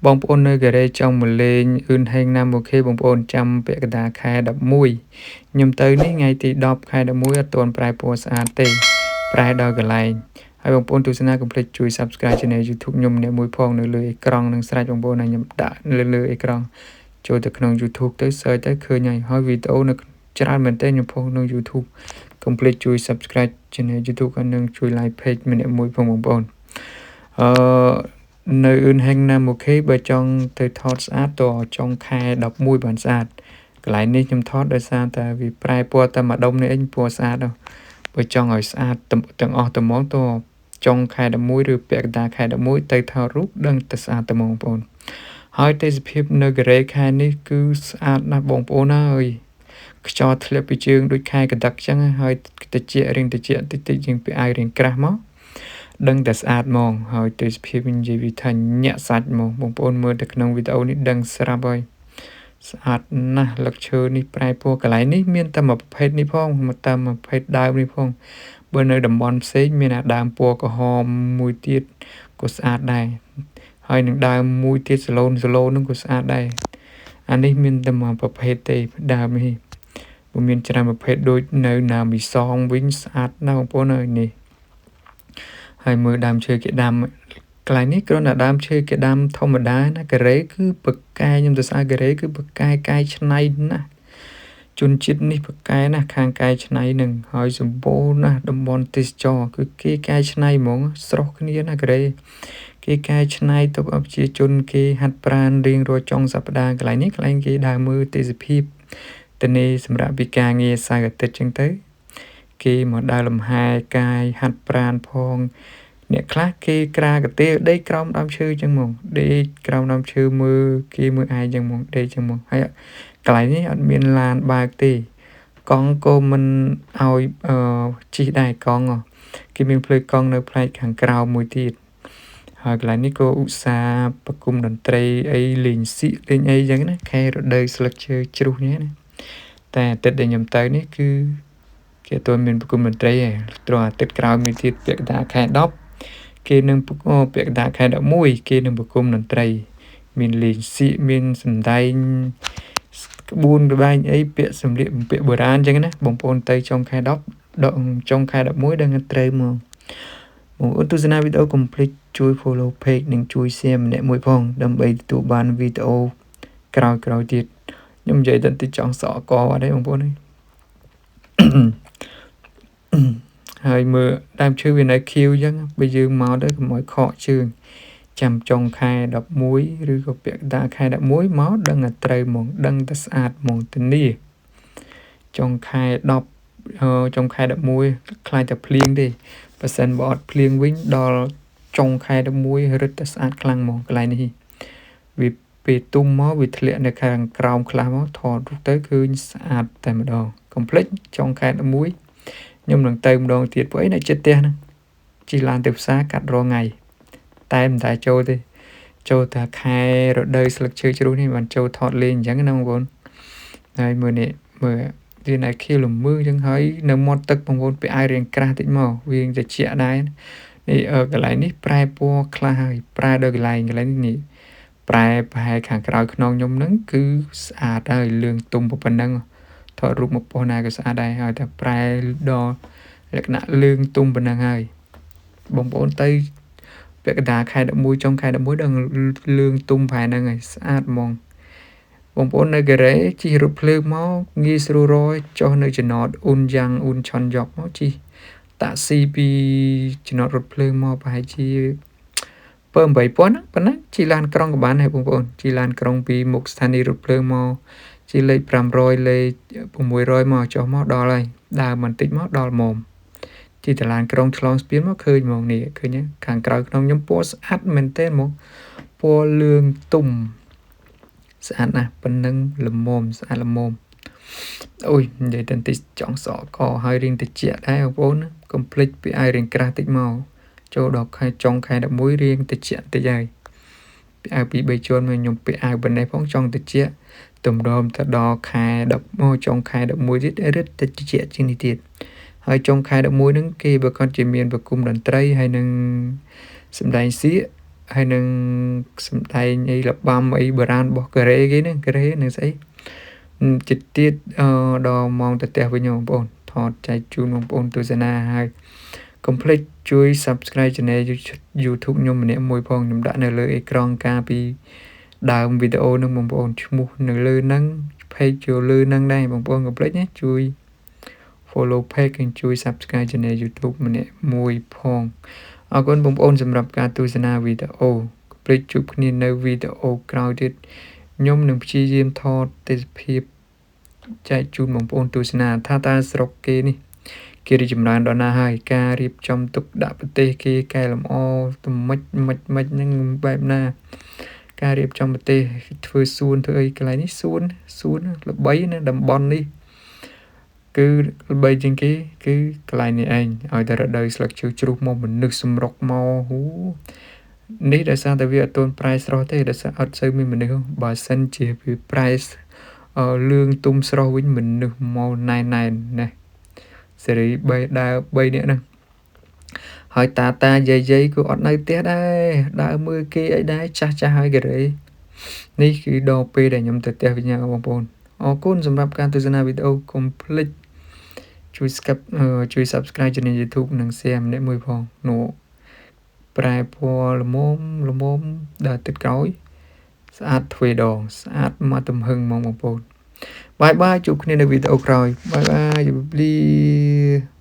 បងប្អូននៅកូរ៉េចង់មកលេងអ៊ឺនហេងណាមអូខេបងប្អូនចាំពាក់កណ្ដាលខែ11ខ្ញុំទៅនេះថ្ងៃទី10ខែ11អត់ទាន់ប្រែពណ៌ស្អាតទេប្រែដល់កន្លែងហើយបងប្អូនទស្សនាកុំភ្លេចជួយ Subscribe Channel YouTube ខ្ញុំម្នាក់មួយផងនៅលើអេក្រង់នឹងស្រេចបងប្អូនហើយខ្ញុំដាក់លើលើអេក្រង់ចូលទៅក្នុង YouTube ទៅ search ទៅឃើញហើយហើយវីដេអូនៅច្រើនមែនទែនខ្ញុំផុសក្នុង YouTube កុំភ្លេចជួយ Subscribe Channel YouTube ហើយនិងជួយ Like Page ម្នាក់មួយផងបងប្អូនអឺនៅអ៊ឺនហេងណាមអូខេបើចង់ទៅថតស្អាតតចុងខែ11បានស្អាតកន្លែងនេះខ្ញុំថតដោយសារតែវាប្រែពណ៌តែម្ដុំនេះឯងពណ៌ស្អាតដល់បើចង់ឲ្យស្អាតទាំងអស់តែហ្មងតចុងខែ11ឬពាក់កណ្ដាលខែ11ទៅថតរូបដឹងតែស្អាតតែហ្មងបងប្អូនហើយទេសភាពនៅកូរ៉េខែនេះគឺស្អាតណាស់បងប្អូនហើយខ្យល់ធ្លាក់ពីជើងដូចខែកដឹកចឹងហើយតិចរៀងតិចតិចតិចជាងពីអាវរៀងក្រាស់មកដឹងតែស្អាតហ្មងហើយទេសភាពនិយាយវាថាញាក់សាច់ហ្មងបងប្អូនមើលទៅក្នុងវីដេអូនេះដឹងស្រាប់ហើយស្អាតណាស់លឹកឈើនេះប្រែពណ៌កន្លែងនេះមានតែមួយប្រភេទនេះផងមកតាមមួយប្រភេទដើមនេះផងបើនៅតំបន់ផ្សេងមានអាដើមពណ៌ក្រហមមួយទៀតក៏ស្អាតដែរហើយនឹងដើមមួយទៀតសឡូនសឡូននឹងក៏ស្អាតដែរអានេះមានតែមួយប្រភេទទេដើមនេះព្រោះមានច្រើនប្រភេទដូចនៅណាមីសងវិញស្អាតណាស់បងប្អូនអើយនេះហើយមើលដើមឈើគេដាំកន្លែងនេះគ្រាន់តែដើមឈើគេដាំធម្មតាណាកូរ៉េគឺបកកែខ្ញុំទៅស្អាតកូរ៉េគឺបកកែកែច្នៃណាស់ជនជាតិនេះបកកែណាស់ខាងកែច្នៃនឹងហើយសម្បូរណាស់តំបន់ទេសចរគឺគេកែច្នៃហ្មងស្រស់គ្នាណាកូរ៉េគេកែច្នៃទុកឲ្យប្រជាជនគេហាត់ប្រាណរៀងរាល់ចុងសប្តាហ៍កន្លែងនេះកន្លែងគេដើរមើលទេសភាពទនេសម្រាប់ពីការងារសៅរ៍អាទិត្យចឹងទៅគេមកដើរលំហែកាយហាត់ប្រាណផងអ្នកខ្លះគេក្រាកាទៀលដេកក្រោមដើមឈើចឹងហ្មងដេកក្រោមដើមឈើមើលគេមើលឯងចឹងហ្មងដេកចឹងហ្មងហើយកន្លែងនេះអត់មានឡានបើកទេកង់ក៏មិនឲ្យជិះដែរកង់គេមានផ្លូវកង់នៅផ្នែកខាងក្រៅមួយទៀតហើយកន្លែងនេះក៏ឧស្សាហ៍ប្រគំតន្ត្រីអីលេងស៊ីលេងអីចឹងណាខែរដូវស្លឹកឈើជ្រុះនេះណាតែអាទិត្យដែលខ្ញុំទៅនេះគឺគេអត់មានប្រគំតន្ត្រីទេត្រង់អាទិត្យក្រោយមួយទៀតពាក់កណ្ដាលខែ10គេនឹងពាក់កណ្ដាលខែ11គេនឹងប្រគំតន្ត្រីមានលេងសៀកមានសម្ដែងក្បួនក្បែងអីពាក្យសម្លៀកបំពាក់បុរាណចឹងណាបងប្អូនទៅចុងខែ10ដល់ចុងខែ11ដឹងត្រូវមកបងប្អូនទស្សនាវីដេអូកុំភ្លេចជួយ follow page និងជួយ share ម្នាក់មួយផងដើម្បីទទួលបានវីដេអូក្រោយៗទៀតខ្ញុំនិយាយទៅតិចចង់សក់កអត់ទេបងប្អូនអើយហើយមើលដើមឈើវានៅខៀវអញ្ចឹងបើយើងមកទៅកុំឲ្យខកជើងចាំចុងខែ11ឬក៏ពាក់កណ្ដាលខែ11មកដឹងតែត្រូវហ្មងដឹងតែស្អាតហ្មងធានាចុងខែ10ចុងខែ11ខ្លាចតែភ្លៀងទេបើសិនបើអត់ភ្លៀងវិញដល់ចុងខែ11រឹតតែស្អាតខ្លាំងហ្មងកន្លែងនេះវាពេលទុំមកវាធ្លាក់នៅខាងក្រោមខ្លះមកថតរូបទៅឃើញស្អាតតែម្ដងកុំភ្លេចចុងខែ11ខ្ញុំនឹងទៅម្ដងទៀតព្រោះអីនៅចិត្តផ្ទះហ្នឹងជិះឡានទៅផ្សារកាត់រាល់ថ្ងៃតែមិនតែចូលទេចូលតែខែរដូវស្លឹកឈើជ្រុះនេះបានចូលថតលេងអញ្ចឹងណាបងប្អូនហើយមើលនេះមើលវានៅខៀវលមឺអញ្ចឹងហើយនៅមាត់ទឹកបងប្អូនពាក់អាវរាងក្រាស់តិចមកវាត្រជាក់ដែរនេះកន្លែងនេះប្រែពណ៌ខ្លះហើយប្រែដល់កន្លែងនេះប្រែប្រហែលខាងក្រោយខ្នងខ្ញុំហ្នឹងគឺស្អាតហើយលឿងទុំប៉ុណ្ណឹងថតរូបមកប៉ុស្ណាក៏ស្អាតដែរហើយតែប្រែដល់លក្ខណៈលឿងទុំប៉ុណ្ណឹងហើយបងប្អូនទៅពាក់កណ្ដាលខែ11ចុងខែ11ដល់លឿងទុំប្រហែលហ្នឹងហើយស្អាតហ្មងបងប្អូននៅកូរ៉េជិះរថភ្លើងមកងាយស្រួលរយចុះនៅចំណតអ៊ុនយ៉ាងអ៊ុនឆុនយ៉កមកជិះតាក់ស៊ីពីចំណតរថភ្លើងមកប្រហែលជា7 8000ហ្នឹងប៉ុណ្ណាជិះឡានក្រុងក៏បានដែរបងប្អូនជិះឡានក្រុងពីមុខស្ថានីយ៍រថភ្លើងមកជិះលេខ500លេខ600មកចុះមកដល់ហើយដើរបន្តិចមកដល់មុំជិះតឡានក្រុងឆ្លងស្ពានមកឃើញហ្មងនេះឃើញខាងក្រៅក្នុងខ្ញុំពណ៌ស្អាតមែនទែនហ្មងពណ៌លឿងទុំស្អាតណាស់ប៉ុណ្ណឹងល្មមស្អាតល្មមអូយនិយាយទៅតិចចង់សក់កហើយរៀងតិចដែរបងប្អូនកុំភ្លេចពីឲ្យរៀងក្រាស់តិចមកចូលដល់ខែចុងខែ11រៀងតិចតិចហើយពីអាវ2 3ជាន់មកខ្ញុំពាក់អាវប៉ុណ្ណេះផងចង់តិចតម្រាំទៅដល់ខែ10មកចុងខែ11ទៀតរឹតតិចជាងនេះទៀតហើយចុងខែ11ហ្នឹងគេបើគាត់ជាមានប្រគំតន្ត្រីហើយនឹងសម្ដែងសៀក ហើយនឹងសម្ដែងអីរបាំអីបុរាណរបស់កូរ៉េគេហ្នឹងកូរ៉េនឹងស្អីចិត្តទៀតដល់ម៉ោងទៅផ្ទះវិញបងប្អូនថតចែកជូនបងប្អូនទស្សនាហើយកុំភ្លេចជួយ Subscribe Channel YouTube ខ្ញុំម្នាក់មួយផងខ្ញុំដាក់នៅលើអេក្រង់កាលពីដើមវីដេអូនឹងបងប្អូនឈ្មោះនៅលើហ្នឹង page ចូលលើហ្នឹងដែរបងប្អូនកុំភ្លេចណាជួយ follow page និងជួយ Subscribe Channel YouTube ម្នាក់មួយផងអរគុណបងប្អូនសម្រាប់ការទស្សនាវីដេអូកុំភ្លេចជួបគ្នានៅវីដេអូក្រោយទៀតខ្ញុំនឹងព្យាយាមថតទេសភាពចែកជូនបងប្អូនទស្សនាថាតើស្រុកគេនេះគេរីកចម្រើនដល់ណាហើយការរៀបចំទុកដាក់ប្រទេសគេកែលម្អទៅមិនមិនមិនហ្នឹងបែបណាការរៀបចំប្រទេសធ្វើសួនធ្វើអីកន្លែងនេះសួនសួនល្បីណាតំបន់នេះគឺល្បីជាងគេគឺកន្លែងនេះឯងឲ្យតែរដូវស្លឹកឈើជ្រុះមកមនុស្សសម្រុកមកហូនេះដោយសារតែវាអត់ទាន់ប្រែស្រស់ទេដោយសារអត់សូវមានមនុស្សបើសិនជាវាប្រែលឿងទុំស្រស់វិញមនុស្សមកណែនណែនណាសេរី3ដើរ3នាក់ហ្នឹងហើយតាតាយាយយាយក៏អត់នៅផ្ទះដែរដើរមើលគេអីដែរចាស់ចាស់ហើយកេរ៉េនេះគឺដល់ពេលដែលខ្ញុំទៅផ្ទះវិញហើយបងប្អូនអរគុណសម្រាប់ការទស្សនាវីដេអូកុំភ្លេចជួយ skip ជួយ Subscribe Channel YouTube និង Share ម្នាក់មួយផងនោះប្រែពណ៌ល្មមល្មមដល់ទឹកក្រោយស្អាតទ្វេដងស្អាតមកទំហឹងហ្មងបងប្អូន bye bye ជួបគ្នានៅវីដេអូក្រោយ bye bye ជម្រាបលា។